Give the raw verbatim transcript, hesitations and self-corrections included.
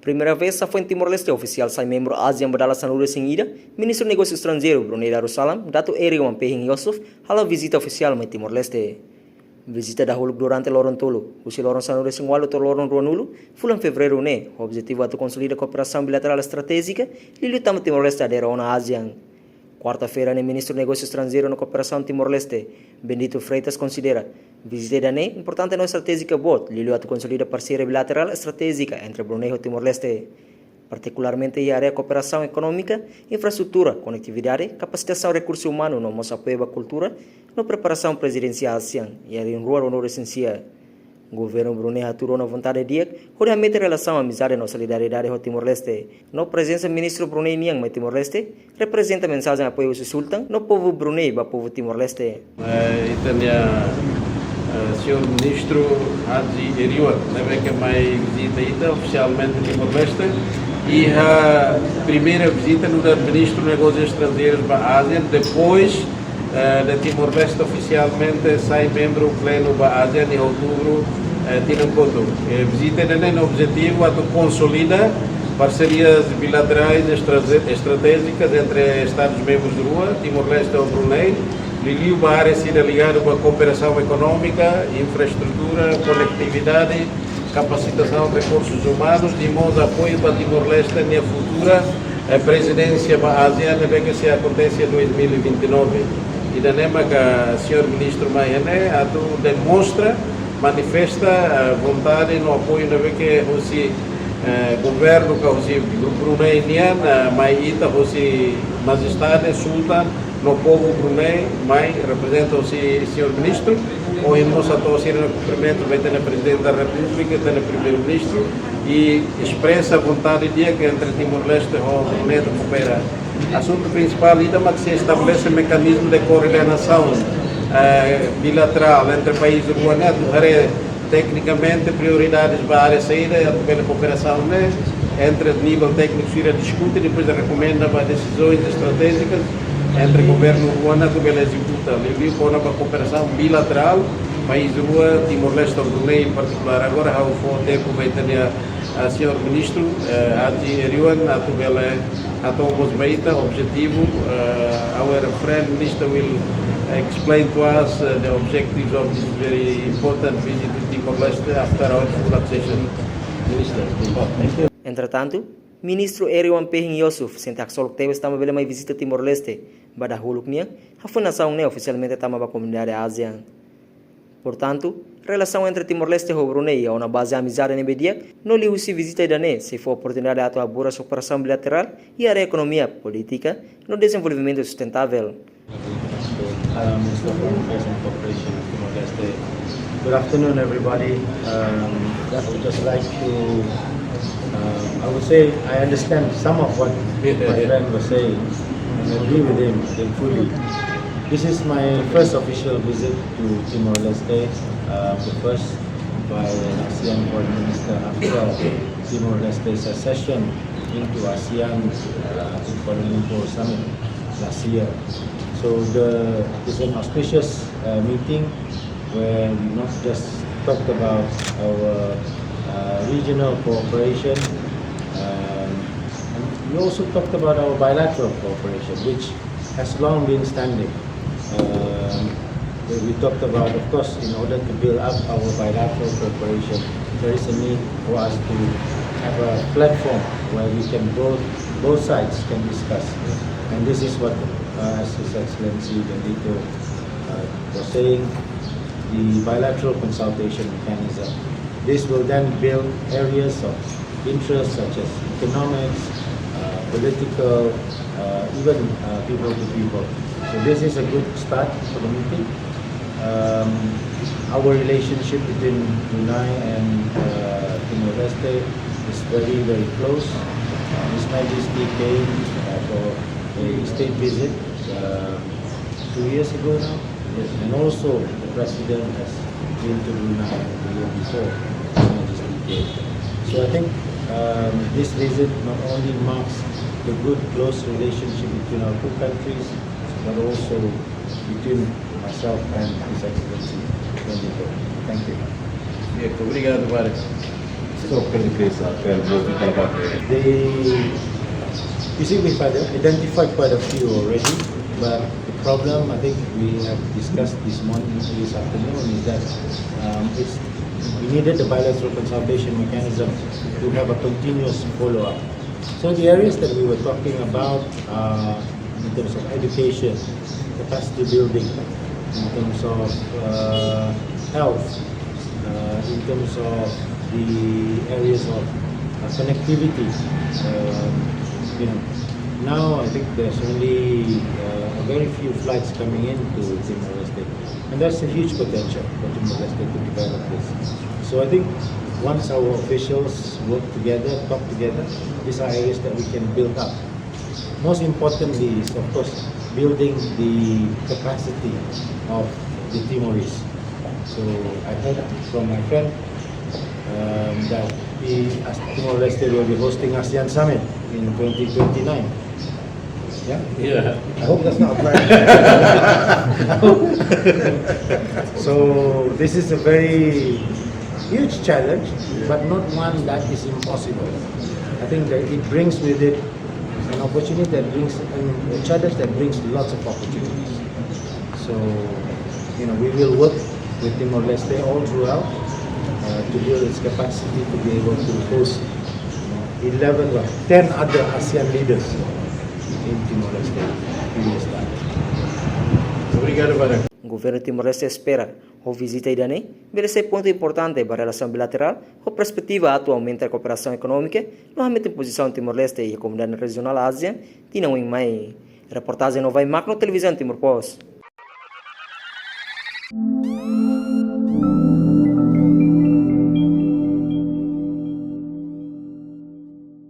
Primeira vez hafoin Timor-Leste ofisiál sai membru ASEAN ba dala sanulu-resin-ida, Ministru Negósiu Estranjeiru Brunei Darussalam, Datuk Eri Wan Pehing Yosuf, hala'o vizita ofisiál mai Timor-Leste. Vizita dahuluk durante loron tolu, husi loron sanulu-resin-ualu to'o loron ruanulu fulan Fevereiru ne'e, ho objetivu atu konsolida kooperasaun bilaterál estratéjika, liuliu tanba Timor-Leste adere ona ASEAN. Kuarta-feira ne'e, Ministru Negósiu Estranjeiru no Kooperasaun Timor-Leste, Bendito Freitas, konsidera vizita ida-ne'e importante no estratéjika boot, liuliu atu konsolida parseria bilaterál estratéjika entre Brunei ho Timor-Leste, partikularmente iha área kooperasaun ekonómika, infraestrutura, konetividade, kapasitasaun rekursu umanu no mós apoiu ba kultura no preparasaun prezidensia ASEAN iha rihun rua ruanulu-resin-sia. Governu Brunei hatudu ona vontade di'ak hodi hametin relasaun amizade no solidariedade ho Timor-Leste. No prezensa Ministru Brunei nian mai Timor-Leste reprezenta mensajen apoiu husi Sultan no povu Brunei ba povu Timor-Leste. Eh, ita-nia, eh, señór Ministru Haji Eri Wan, ne'ebé ke mai vizita ita ofisialmente Timor-Leste. Iha primeira vizita nu'udar Ministru Negósius Estranjeirus ba ASEAN, depois eh, de Timor-Leste ofisialmente sai membru plenu ba ASEAN iha outubru, eh, tinan kotuk. Eh, vizita ida-ne'e nia objetivu atu konsolida parserias bilaterais estraze-, estratéjikas entre Estadus membrus rua, Timor-Leste ho Brunei, liuliu ba área sira ligadu ba kooperasaun ekonómika, infraestrutura, konetividade, kapasitasaun rekursus umanus, no mós apoiu ba Timor-Leste nia futura, eh, prezidénsia ba ASEAN, ne'ebé ke sei akontese dois mil e vinte e nove. Ida-ne'e maka señór Ministru mai iha ne'e atu demonstra, manifesta, eh, vontade no apoiu ne'ebé ke husi, eh, governu ka husi Bru-, Brunei nian, eh, mai ita husi Majestade Sultan no povu Brunei mai reprezenta husi señór Ministru, ohin mós hato'o sira-nia kumprimentu ba ita-nia Prezidente da Repúblika, ita-nia Primeiru-Ministru, i espresa vontade di'ak ke entre Timor-Leste ho Brunei atu koopera. Asuntu prinsipál ida mak sei estabelese mekanizmu de koordenasaun, eh, bilaterál entre país rua ne'e atu haree teknikamente prioridades ba área saida atu bele kooperasaun ne'e, entre nivel tékniku sira diskute, depois rekomenda ba desizaun estratéjika entre governu rua atu bele ezekuta. Liuliu kona-ba kooperasaun bilaterál, país rua, Timor-Leste ho Brunei em particular. Agora ha'u fó tempu ba ita-nia, ah, señór Ministru, eh, Haji Eri Wan, atu bele hato'o mós ba ita objetivu, eh, our friend minister will explain to us, eh, the objectives of this very important visit to Timor-Leste after our full accession. Minister, thank you. Entretantu, Ministru Eri Wan Pehing Yosuf sente haksolok tebes tanba bele mai vizita Timor-Leste ba dahuluk nian, hafoin nasaun ne'e ofisialmente tama ba komunidade ASEAN. Portantu, relasaun entre Timor-Leste ho Brunei iha ona baze amizade ne'ebé di'ak, no liuhusi vizita ida-ne'e sei fó oportunidade atu haburas kooperasaun bilaterál iha área ekonomia, polítika no dezenvolvimentu sustentável. Uh, Minister for Affairs and Cooperation of Timor-Leste. Good afternoon, everybody. Um, I would just like to, um, I would say I understand some of what my friend was saying and agree with him, I think, fully. This is my first official visit to Timor-Leste, uh, the first by an ASEAN foreign minister after Timor-Leste's accession into ASEAN, uh, in Kuala Lumpur summit last year. So the, it's an auspicious, uh, meeting where we not just talked about our, uh, regional cooperation, um, and we also talked about our bilateral cooperation, which has long been standing. Um, we, we talked about, of course, in order to build up our bilateral cooperation, there is a need for us to have a platform where we can both, both sides can discuss. And this is what, uh, as His Excellency Bendito, uh, was saying, the bilateral consultation mechanism. This will then build areas of interest such as economics, uh, political, uh, even, uh, people to people. So this is a good start for the meeting. Um, our relationship between Brunei and, uh, Timor-Leste is very, very close. Uh, His Majesty came, uh, for a state visit, uh, two years ago now, and also the president has been to Brunei the year before, His Majesty came. So I think, um, this visit not only marks the good, close relationship between our two countries, but also between myself and His Excellency Bendito. Thank you. Bien, obrigado, Mário. So can you please uh, tell more people about the... The, you see, we've had identified quite a few already, but the problem, I think we have discussed this morning, this afternoon, is that um, it's, we needed the bilateral consultation mechanism to have a continuous follow-up. So the areas that we were talking about uh, in terms of education, capacity building, in terms of uh, health, uh, in terms of the areas of uh, connectivity. Um, you know, now I think there's only uh, a very few flights coming into Timor-Leste, and that's a huge potential for Timor-Leste to develop this. So I think once our officials work together, talk together, these are areas that we can build up. Most importantly is, of course, building the capacity of the Timorese. So I heard from my friend um, that the Timor-Leste will be hosting ASEAN Summit in twenty twenty-nine. Yeah? Yeah. I hope that's not a plan. So this is a very huge challenge, but not one that is impossible. I think that it brings with it an opportunity that brings, an, a challenge that brings lots of opportunities. So, you know, we will work with Timor-Leste all throughout uh, to build its capacity to be able to host eleven or ten other ASEAN leaders in Timor-Leste in a few years' time. Obrigado, Barack. Governu Timor-Leste espera ho vizita ida-ne'e bele sai pontu importante ba relasaun bilaterál, ho perspetiva atu aumenta kooperasaun ekonómika no hametin pozisaun Timor-Leste iha komunidade rejionál ASEAN tinan oin mai. Reportajen Novai Magno, Televizaun Timor Post.